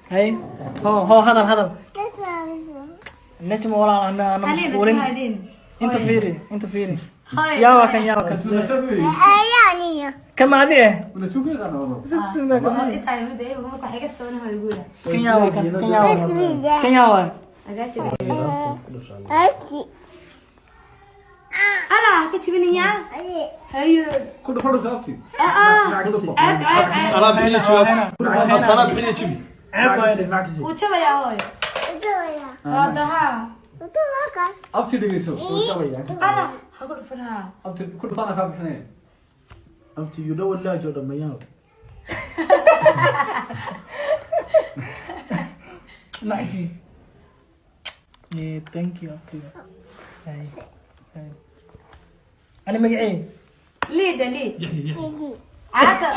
Hay, ho ho, hadal hadal. Najma walaal, ana mashquulin. Inta fiiri, inta fiiri. Yaa waa kan, yaa waa kan. Kama adi eh. Sug sug. Kan yaa waa kan, kan yaa waa kan, yaa waa. Ala ka jibinayaa hayo. Ku dhufo dhulka, abti. Ceeb, ceeb, ceeb. Anaa bixinaya jawaab, anaa bixinaya jibi. Ceeb waaye. Wuu jabayaa hooyo hadaha. Abti, dhegeyso. Ala ha ku dhufan ha. Abti, ku dhufana, kaa bixinaya. Abti, you know wallahi jo dhamayaan. Maxsi. Thank you, abti. Hay hay, ani magacee? Liida liid. Yaxya, Yaxya. Caata.